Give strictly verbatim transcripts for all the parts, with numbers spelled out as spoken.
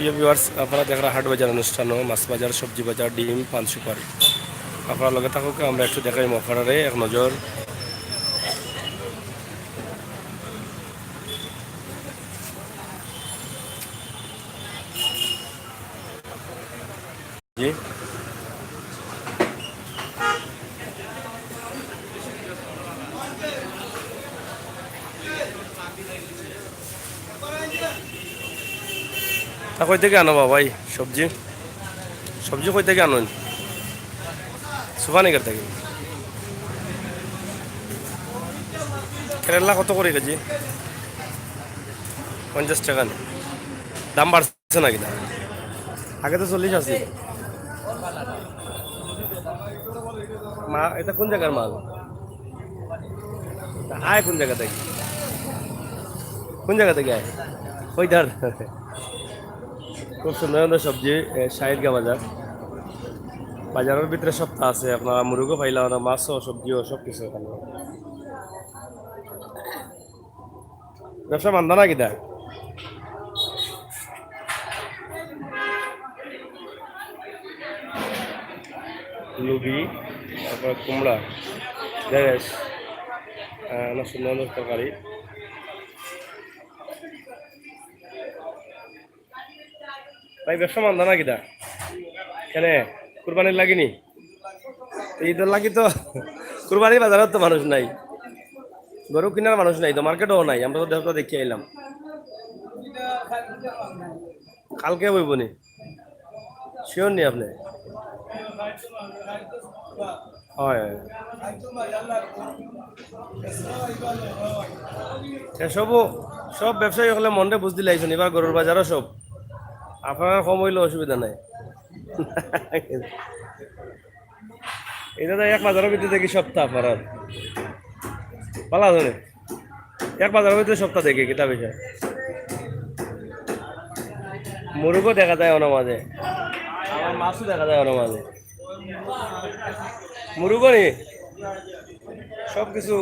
প্রিয় ভিউয়ার্স, আপনারা দেখরা হাট বাজার অনুষ্ঠান, মাছ বাজার, সবজি বাজার, ডিম, পান সুপারি। আপনারা লগে থাকুক, আমরা একটু দেখাইমু আপনারারে এক নজর। জি। তা কই থাকি আনো বা ভাই সবজি? সবজি কই থাকি আনইন? সুপারনগর থাকি। কেরেলা কত করি কেজি? পঞ্চাশ টেকা নি? দাম বাড়ছে নাকি দাম? আগে তো চল্লিশ আছিল। মা, এটা কোন জাগার মাল? আয় কোন জাগা থাকি? কোন জাগা থাকি আয়? ওইধার। খুব সুন্দর সুন্দর সবজি, এ, শাহিদগাঁও বাজার। বাজারর ভিতরে সবতা আছে, আপনারা মুরুগও পাইলা, মাছও, সবজিও, সব কিছু এখানো। ব্যবসা মান্দা না কিতা? লুবি, তারপর কুমড়া, ঢেঁড়স, আহ, অনেক সুন্দর সুন্দর তরকারি। ভাই, ব্যবসা মান্দা না কিতা? কেনে? কুরবানির লাগি নি? ঈদর লাগি তো কুরবানির বাজারো তো মানুষ নাই, গরু কিনার মানুষ নাই, তো মার্কেটও নাই। আমরা তো দেখতে দেখি আইলাম, কালকে বইব নি? শিওর নি আপনি? হয়, হয়। এসবও সব ব্যবসায়ী হকলে মনরে বুঝ দিলাইছইন, এবার গরুর বাজারও সব। আপনারা কম অইলে অসুবিধা নাই। এটা তো এক বাজারর ভিতরে দেখি সবতা আপনারার। ভালা আছে নি? এক বাজারর ভিতরে সবতা দেখি, কিতা বিষয়? মুরুগও দেখা যায় অনো মাঝে, আবার মাছও দেখা যায় অনো মাঝে। মুরুগও নি? সব কিছু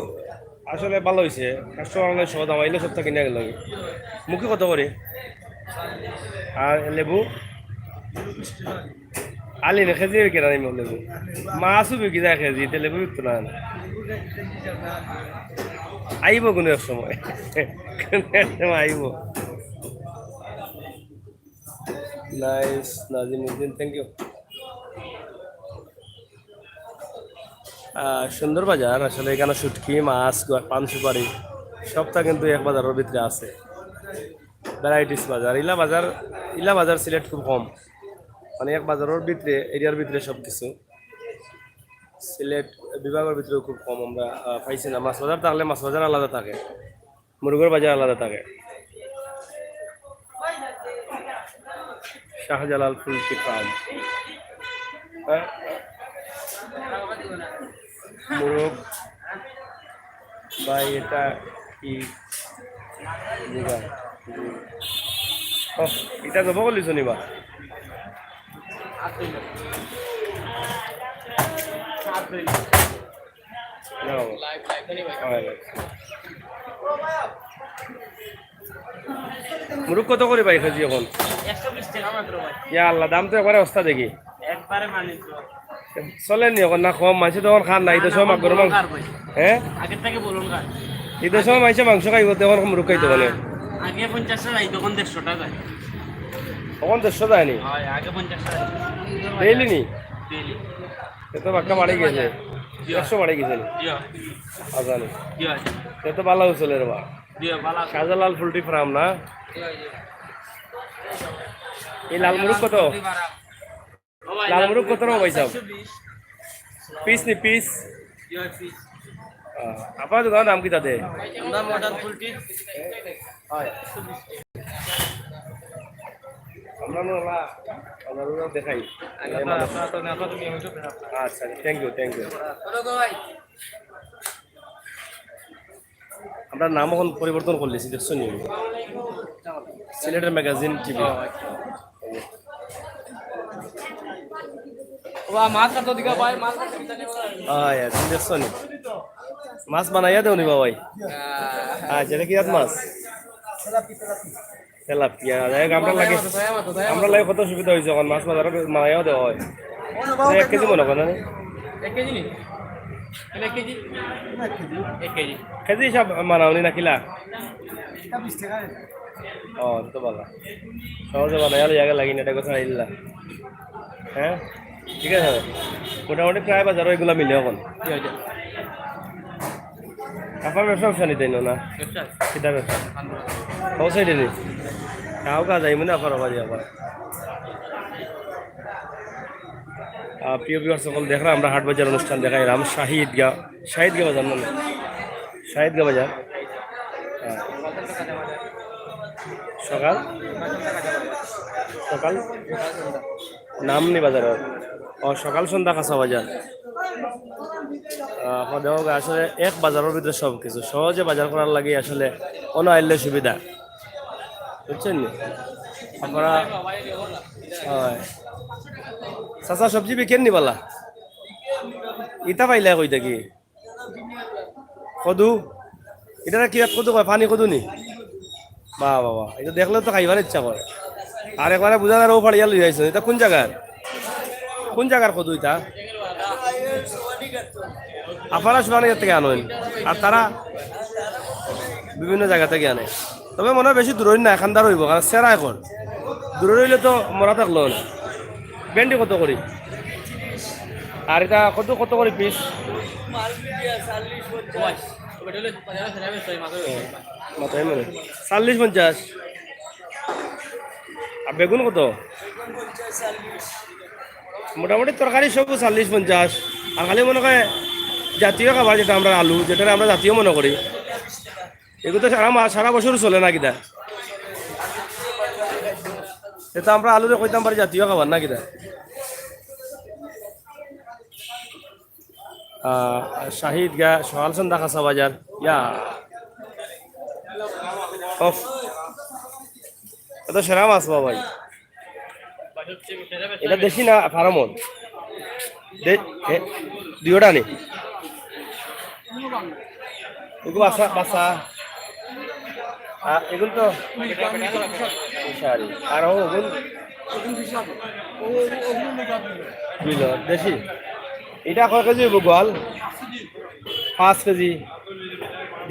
আসলে ভালা অইছে। কাস্টমার অনেক সহজ, আমার ইলে সবতা কিনা গেল। মুখে কত করি? আর লেবু? আলি না, কেজি বিক্রি নাই লেবু। মাছও বিক্রি যায় কেজি, তে লেবু বিকতো না। আইব কোনো এক সময়। কোনো এক সময় আইব। নাইস, নাজিমুদ্দিন, thank you। আহ, সুন্দর বাজার আসলে। এখানো শুটকি, মাছ, গো-, পান সুপারি, সবতা কিন্তু এক বাজারর ভিতরে আছে। ভ্যারাইটিস বাজার। ইলা বাজার, ইলা বাজার সিলেট খুব কম। মানে, এক বাজারর ভিতরে, এরিয়ার ভিতরে সব কিছু। সিলেট বিভাগর ভিতরেও খুব কম আমরা, আহ, পাইছি না। মাছ বাজার থাকলে মাছ বাজার আলাদা থাকে, মুরগর বাজার আলাদা থাকে। Shahjalal poultry farm. হ্যাঁ? মুরগ ভাই, এটা কি? জি ভাই। ও, এটা জব করলিছ নি বা? না বাবা। হয়, হয়। মুরগ কত করি ভাই কেজি এখন? একশো বিশ টাকা মাত্র ভাই। ইয়া আল্লাহ, দাম তো একবারে অবস্থা দেখি। একবারে পানির জল। চলে নি এখন না কম, মানষে তখন খার নাই, তো সব মাংস। হ্যাঁ? আগের থেকে বলুন খার। এই তো সময় মানষে মাংস খাইব, তখন মুরগ খাইতো মানে। আগে পঞ্চাশটা যাইতো, এখন দেড়শোটা যায়। এখন দেড়শো যায়নি? হয়, আগে পঞ্চাশটা যাইতো। ডেইলি নি? ডেইলি। এ তো বাক্কা বাড়ি গেছে। জি। একশো বাড়ি গেছে নি? জি। আচ্ছা নি। জি। এ তো ভালা চলে রে বা। জি, ভালা। শাহজালাল পোল্ট্রি ফার্ম না? জি, জি। এই লাল মুরগ কত? ও ভাই, লাল মুরগ কত রে ভাই সাহেব? চারশো বিশ। পিস নি পিস? জি, পিস। আহ, আপনার দোকানের নাম কিতা তে? আমরা মডার্ন পোল্ট্রি। হয়। আমরা মনে হয়, আমরা দেখাই। আচ্ছা, আচ্ছা, thank you, thank you। আমরা নাম এখন পরিবর্তন করলিছি, দেখছো নি? সিলেটের ম্যাগাজিন টিভি। ও, আচ্ছা। ও, মাছ কত দিকে ভাই, মাছ কত দিকে? আয়, আয়, তুমি দেখছো নি? মাছ বানাইয়া দেও নি বাবাই? আহ। আচ্ছা, এটা কি জাত মাছ? তেলাপিয়া, যাই হোক, আমরা লাগে, আমরা লাগে কত সুবিধা হয়েছে, এখন মাছ বাজারে মারাইয়াও দেওয়া হয়। এক কেজি মনে করেন না? এক কেজি নি? এক কেজি? এক কেজি। কেজি হিসাব মানাওনি না কিলা? ও, তো ভালা। সহজে বানাইয়া লইয়া গেলা কিনা, এটা কথা আইলা। হ্যাঁ, ঠিক আছে। মোটামুটি প্রায় বাজারো এগুলা মিলে এখন। আপনার ব্যবসা ব্যবসা নিতে না? ব্যবসা আছে। কিতা ব্যবসা? ও সাইডে নি? কাউ কাজ আইব না, আপনার বাড়ি আবার। আহ, প্রিয় ভিউয়ার্স সকল, দেখরা আমরা হাট বাজার অনুষ্ঠান দেখাইলাম শাহিদগা, শাহিদগা বাজার মানে, শাহিদগা বাজার। হ্যাঁ। সকাল, সকাল নাম নি বাজার। ও, সকাল সন্ধ্যা কাঁচা বাজার। আহ, দেখো, আসলে এক বাজারের ভিতরে সব কিছু সহজে বাজার করার লাগি আসলে অন্য আইলে সুবিধা। বুঝছেন নি? আপনারা, হয়। চাচা, সবজি বিকেন নি বালা? ইতা পাইলা কই থাকি? কদু? এটা কি এক কদু কয়? পানি কদু নি? বাহ, বাহ, বাহ। এটা দেখলে তো খাইবার ইচ্ছা করে। আর একবারে বুঝা যায়, ও ফাড়িয়া লই আইছো। এটা কোন জায়গার? কোন জায়গার কদু এটা? আপারা সুবানি থেকে আনেন। আর তারা বিভিন্ন জায়গা থেকে আনে। তবে মনে হয় বেশি দূরই না, এখানদার হইব, কারণ সেরা এখন। দূরে রইলে তো মরা থাকলো না। ভেন্ডি কত করি? আর এটা কত, কত করি পিস? মাথায় মানে। চল্লিশ পঞ্চাশ। আর বেগুন কত? মোটামুটি তরকারি সব চল্লিশ পঞ্চাশ। আর খালি মনে হয় জাতীয় খাবার, যেটা আমরা আলু, যেটা আমরা জাতীয় মনে করি, এগুলো তো সারা মাস, সারা বছর চলে না কিতা? এটা আমরা আলুরে কইতাম পারি জাতীয় খাবার না কিতা? আহ, শাহিদগা, সকাল সন্ধ্যা কাঁচা বাজার। ইয়া। ওফ। এত সেরা মাছ, বাবাই। এটা দেশি না ফার্মর? দে-, এ, দুইওটা নি? এগুলো বাসা, বাসা। আর এগুলো তো ফিশারি। আর ও, ওগুলো দুই লো, দেশি। এটা কয় কেজি হইব গোয়াল? পাঁচ কেজি।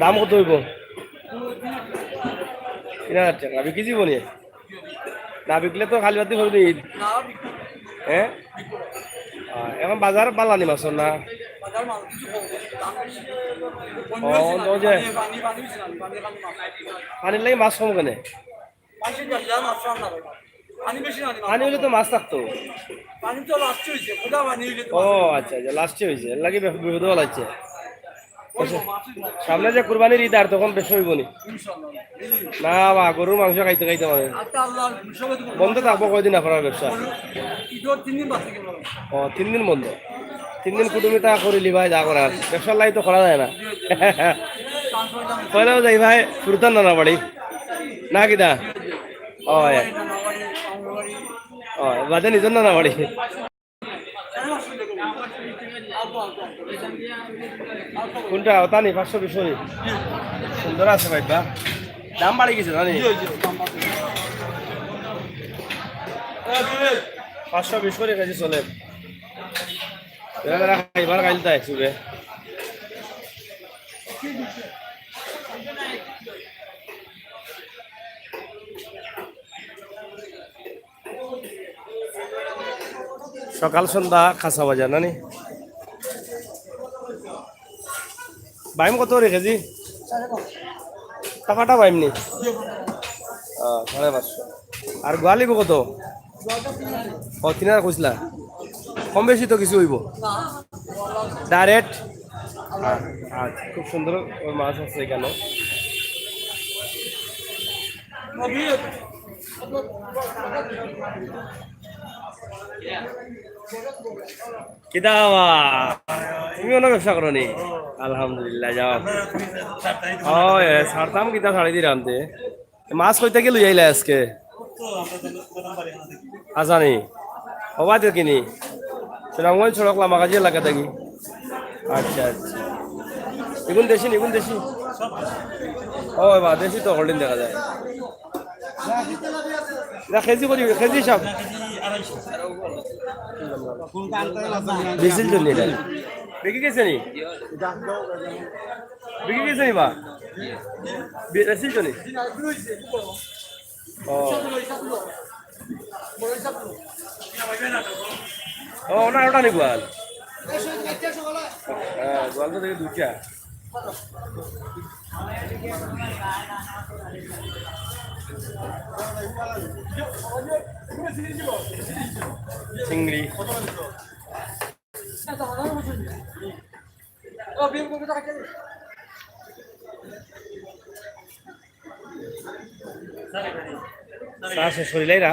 দাম কত হইব? তিন হাজার টাকা। বিকি যাইব নি? না বিকলে তো খালি বাদ দিয়ে ঈদ। হ্যাঁ? আহ, এখন বাজার বালা নি মাছ না? ও, তো যে পানির লাগি মাছ কম কেনে? পানি হইলে তো মাছ থাকতো। ও আচ্ছা, আচ্ছা, লাস্টে হইছে, এর লাগি বিপদ লাগছে। আচ্ছা, সামনে যে কুরবানির ঈদ, আর তখন ব্যবসা হইব নি? না বা, গরুর মাংস খাইতে খাইতে মানে বন্ধ থাকবো কয়দিন আপনার ব্যবসা? ও, তিন দিন বন্ধ। তিন দিন কুটুমিতা করিলি ভাই, যা করার। ব্যবসার লাগি তো করা যায় না। পয়লাও যাই ভাই, সুলতান নানা বাড়ি। না কিতা? ও, বাদে নিজর নানা বাড়ি। কোনটা? ওটা নি, পাঁচশো বিশ করি। সুন্দর আছে ভাই, বা। দাম বাড়ি গেছে, জানি। পাঁচশো বিশ করি কেজি চলে। এরা, এরা খাইবার খাইল তাই চুলে। সকাল সন্ধ্যা কাঁচা বাজার, না নি? বাইম কত করে কেজি? তা ফাটা বাইম নি? আহ, সাড়ে পাঁচশো। আর গোয়ালিব কত? ও, তিন হাজার কইছিলা। কম বেশি তো কিছু হইব। ডাইরেক্ট। আচ্ছা, খুব সুন্দর মাছ আছে এখানে। কিতা বাবা? তুমি অন্য ব্যবসা করো নি? আলহামদুলিল্লাহ, যাও। ও, এ, ছাড়তাম কিতা, ছাড়ি দিলাম তে। মাছ কই থাকি লই আইলা আজকে? আসানি? হবা তো কিনি? সুনামগঞ্জ সড়ক লামাকাজি এলাকা থাকি। আচ্ছা, আচ্ছা। এগুন দেশি নি, এগুন দেশি? ও বাবা, দেশি তো holding দেখা যায়। না, কেজি কত, কেজি হিসাব। বেশি তো নেই। বিক্রি গেছে নি? বিক্রি গেছে নি বা? বে-, বেশি তো নেই। ও। ও, ওটা, ওটা নি গোয়াল। হ্যাঁ, গোয়াল তো দেখি দুইটা। চিংড়ি। চা শেষ করিলাই না।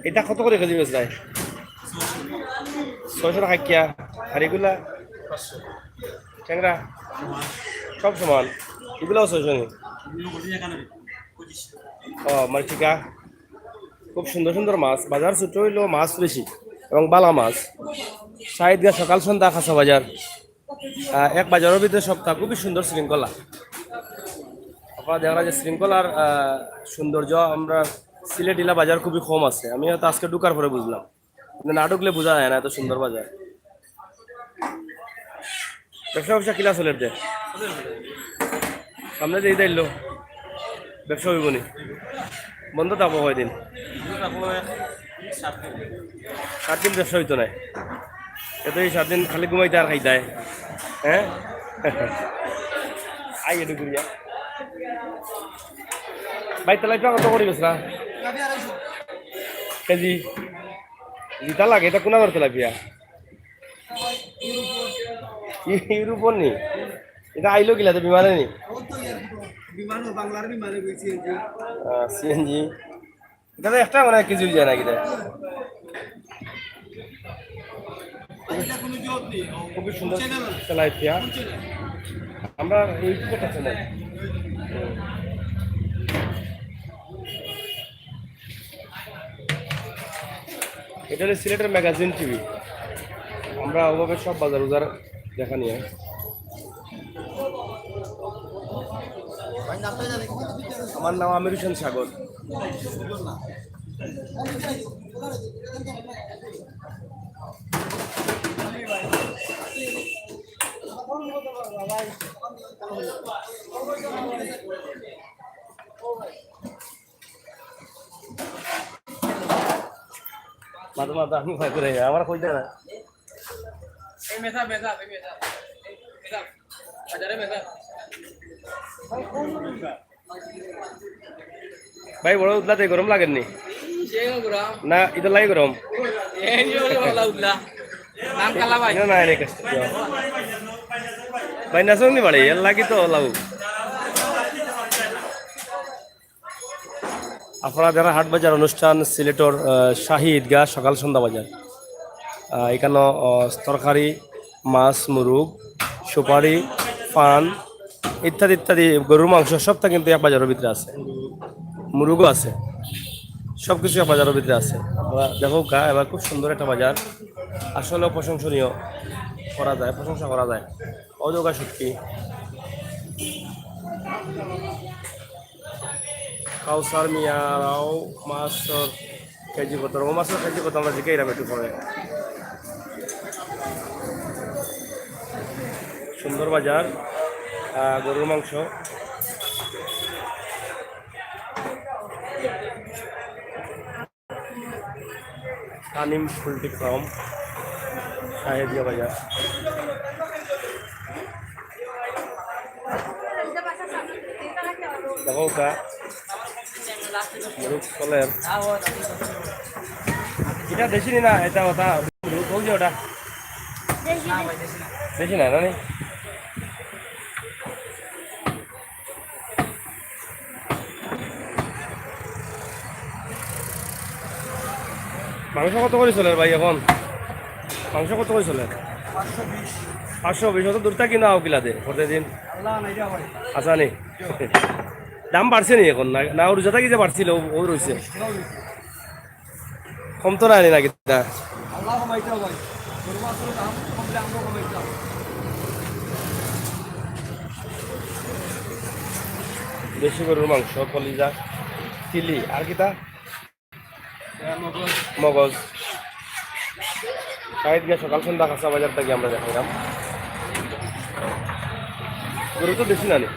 এটা কত করে কেজি বেচরায়? ছয়শো টাকা কিয়া? আর এগুলা? টেংরা? সব সমান। এগুলাও ছয়শো নি? ও, মানে ঠিক আছে। খুব সুন্দর সুন্দর মাছ। বাজার ছোট হইলেও মাছ বেশি এবং বালা মাছ। শাহিদগাঁও সকাল সন্ধ্যা কাঁচা বাজার। আহ, এক বাজারের ভিতরে সবটা খুবই সুন্দর শৃঙ্খলা। আপনারা দেখরা যে শৃঙ্খলার, আহ, সৌন্দর্য আমরা সিলেট ইলা বাজার খুবই কম আছে। আমি হয়তো আজকে ঢুকার পরে বুঝলাম, কিন্তু না ঢুকলে বোঝা যায় না এত সুন্দর বাজার। ব্যবসা ব্যবসা কিলা চলের দে? সামনে যে ঈদ আইলো, ব্যবসা হইব নি? বন্ধ থাকবো কয়দিন? সাত দিন ব্যবসা হইতো নাই। এত এই সাত দিন খালি ঘুমাইতে আর খাইতে হয়। হ্যাঁ? আই একটু ঘুরিয়া। ভাই, তেলাপিয়া কত করে বেচরা? কেজি? যেটা লাগে, এটা কোন আবার তেলাপিয়া? ইউ-, ইউরোপর নি? এটা আইলো কিলাতে বিমানে নি? বিমানও, বাংলার বিমানে গেছি এই যে। আহ, সিএনজি। এটা তো একটা মানে এক কেজি হয়ে যায় না কিতা? খুবই সুন্দর তেলাপিয়া। আমরা এই চ্যানেল। এটা হলো সিলেটের ম্যাগাজিন টিভি। আমরা ওভাবে সব বাজার উজার দেখা নিয়ে। আমার নাম আমির হোসেন সাগর। মাথা মাথা আমি ভয় করে, আমার কইতে না। এই মেধা, মেধা, এই মেধা। এই মেধা। বাজারে মেধা। ভাই, বড় উদলাতে গরম লাগের নি? না, ইটা লাই গরম। নাম কালা ভাই। না, না, এনে কষ্ট। ভাই, নাচুন নি বাড়ি, এর লাগি তো লাউ। আপনারা দেখরা হাট বাজার অনুষ্ঠান সিলেটর, আহ, শাহী ঈদগাহ সকাল সন্ধ্যা বাজার। আহ, এখানো, আহ, তরকারি, মাছ, মুরুগ, সুপারি, পান ইত্যাদি ইত্যাদি, গরুর মাংস সবটা কিন্তু এক বাজারের ভিতরে আছে, মুরুগও আছে, সব কিছু এক বাজারের ভিতরে আছে। আপনারা দেখউক্কা, এবার খুব সুন্দর একটা বাজার, আসলে প্রশংসনীয় করা যায়, প্রশংসা করা যায়। অজগা শুটকি। কাউসার মিয়া রাও মাছর কেজি কত? রৌ মাছর কেজি কত? আমরা জিকাইরাম একটু পরে। সুন্দর বাজার, আহ, গরুর মাংস। তানিম পোল্ট্রি ফার্ম, শাহেদিয়া বাজার। দেখউক্কা, মুরুগ চলের। এটা দেশি নি না, এটা ওটা মুরুগ, ওই যে ওটা। দেশি না, না নি? মাংস কত করি চলের ভাই এখন? মাংস কত করি চলের? পাঁচশো বিশ। পাঁচশো বিশ, অত দূর থাকি না, কিলা দে প্রতিদিন? আল্লাহ নাই রে ভাই। আচ্ছা নি? দাম বাড়ছে নি এখন? না, না, ওর যেটা কি যে বাড়ছিল, ও, ও রইছে। কম তো নাই নাকি তা? আল্লাহ কমাইতে হবে। গরু মাংসের দাম কমলে আমরা কমাইতে হবে। দেশি গরুর মাংস, কলিজা, চিলি, আর কিতা? মগজ। সাইড গিয়া সকাল সন্ধ্যা কাঁচা বাজার থাকি আমরা দেখাইলাম। গরু তো দেশি নানি,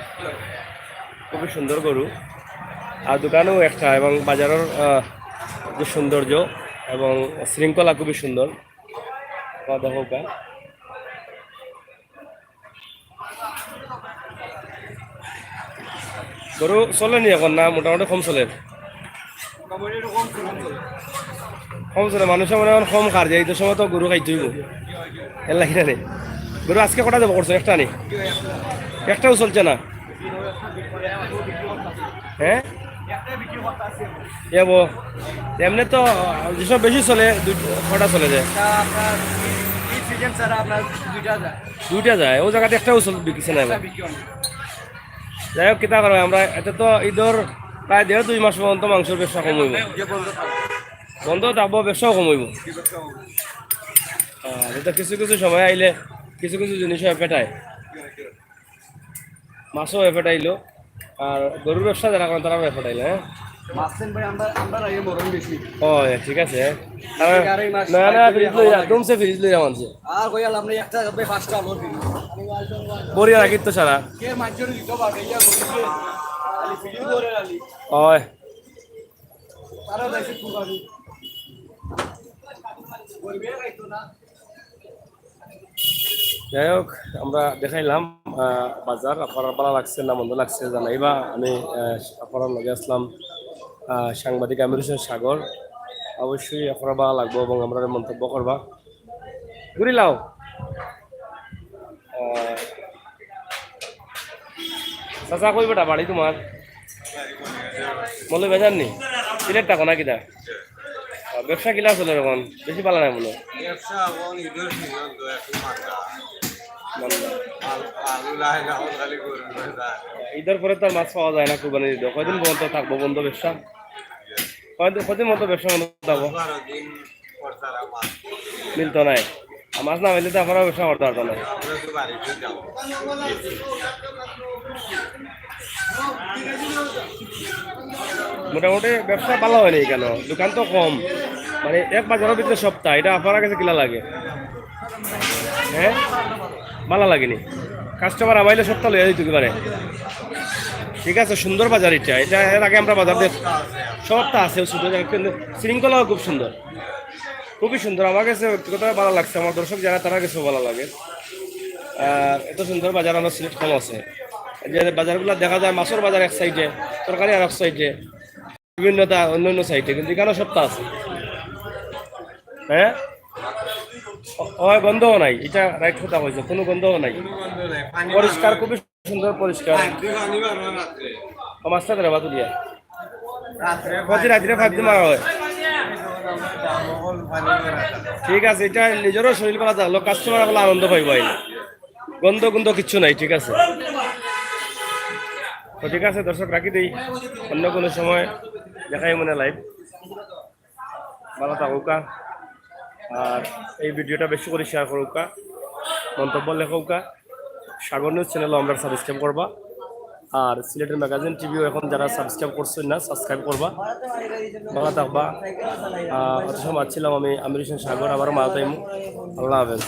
খুবই সুন্দর গরু। আর দোকানও একটা, এবং বাজারের, আহ, যে সৌন্দর্য এবং শৃঙ্খলা খুবই সুন্দর। বা দেখো গা। গরু চলে নি এখন, না মোটামুটি কম চলে? কম চলে, মানুষে মনে হয় এখন কম খার, যে এই সময় তো গরু খাইতে হইব। এর লাগে না রে। গরু আজকে কটা জব করছো? একটা নি? একটাও চলছে না? হ্যাঁ, এমনি তো যেসব বেশি চলে, দুই, কটা চলে যায়? দুইটা যায়, ও জায়গাতে একটাও চল-, বিকছে না এবার। যাই হোক, কিতা করবে, আমরা এতে তো ঈদর প্রায় দেড় দুই মাস পর্যন্ত মাংসর ব্যবসা কম হইব, বন্ধ থাকবো, ব্যবসাও কম হইব। আর এটা কিছু কিছু সময় আইলে কিছু কিছু জিনিস হয় পেটায়, মাছও হয় পেটাইলো। আর গরুর ব্যবসা যারা করেন, তারাও হয় পেটাইলো, হ্যাঁ। মাছ নেন ভাই, আমরা, আমরা রাইয়ে মরণ বেশি। ও, হ্যাঁ, ঠিক আছে, হ্যাঁ। আর এই আড়াই মাস নয়া নয়া বাইরে ফ্রিজ লইয়া, হাওয়া লাগে। তুমসে ফ্রিজ লইয়া মানছে। আর কই আল, আমরা একটা ভাই পাঁচটা আলো ফ্রিজ। বড়িয়া রাখিত তো সারা। কে মানছে দিত বা, ইয়া গরিবে। খালি ফ্রিজ ধরে আলি। ওই। তারা যাইছে কুরবানি। গরিবে খাইতো না। যাই হোক, আমরা দেখাইলাম, আহ, বাজার। আপনারা ভালা লাগছে না মন্দ লাগছে জানাইবা। আমি, আহ, আপনারার লগে আসলাম, আহ, সাংবাদিক আমির হোসেন সাগর। অবশ্যই আপনারা ভালা লাগবো এবং আমরারে মন্তব্য করবা। ঘুরি লাও। আহ, চাচা, কই বেটা বাড়ি তোমার? মৌলভীবাজার নি? সিলেট থাকো না কিতা? আহ, ব্যবসা কিলা চলে এখন? বেশি ভালা নাই মনে হয়। ব্যবসা এখন ঈদর সিজন তো একটু মান্দা। মান্দা। আল-, আলু লাই না, খালি গরু লাই। ঈদর পরে তো আর মাছ পাওয়া যায় না, কুরবানি ঈদে। কয়দিন বন্ধ থাকবো, বন্ধ ব্যবসা? কয়দিন, কয়দিন মতো ব্যবসা বন্ধ থাকবো? দশ বারো দিন পর ছাড়া মাছ। মিলতো নাই। আর মাছ না মিললে তো আপনারা ব্যবসা করতে পারতো না। আমরা তো বাড়িতে যাবো। মোটামুটি ব্যবসা ভালা হয়নি কেন? দোকান তো কম, মানে এক বাজারের ভিতরে সপ্তাহ, এটা আপনার কাছে কিলা লাগে? হ্যাঁ, ভালা লাগেনি। কাস্টমার আমাইলে সপ্তাহ লইয়া দিতে পারে। ঠিক আছে, সুন্দর বাজার এটা। এটা এর আগে আমরা বাজার দেখ, সপ্তাহ আছে, ছোট জায়গা, কিন্তু শৃঙ্খলাও খুব সুন্দর, খুবই সুন্দর। আমার কাছে ব্যক্তিগতভাবে ভালা লাগছে, আমার দর্শক যারা, তারা কাছেও ভালা লাগে। আর এত সুন্দর বাজার আমরা সিলেট কম আছে। এই যে বাজারগুলো দেখা যায়, মাছের বাজার এক সাইডে, তরকারি আর এক সাইডে, বিভিন্ন তা-, অন্য অন্য সাইডে, কিন্তু এখানে সপ্তাহ আছে। হ্যাঁ, ও-, ওই গন্ধও নাই, এটা রাইট কথা কইছো, কোনো গন্ধও নাই। কোনো গন্ধ নাই, পানি পরিষ্কার, বার হয়। খুবই সুন্দর পরিষ্কার। পানি বার হয় রাত্রে। ও, মাছটা ধরে বাতুলিয়া। রাত্রে প্রতি রাত্রে পানি বার হয়। ঠিক আছে, এটা নিজেরও শরীর ভালা থাকলো, কাস্টমার ভালা আনন্দ পাইবো এই। গন্ধ গন্ধ কিচ্ছু নাই, ঠিক আছে। তো ঠিক আছে দর্শক, রাখি দেই, অন্য কোনো সময় দেখাই মনে লাইভ। ভালা থাকউক্কা। আর এই ভিডিওটা বেশি করি শেয়ার করউক্কা, মন্তব্য লেখউক্কা। সাগর নিউজ চ্যানেলও আমরার সাবস্ক্রাইব করবা। আর সিলেটের ম্যাগাজিন টিভিও এখন যারা সাবস্ক্রাইব করছইন না, সাবস্ক্রাইব করবা। ভালা থাকবা। আহ, অত সময় ছিলাম আমি আমির হোসেন সাগর, আবারও মাঝে আইমু। আল্লাহ হাফেজ।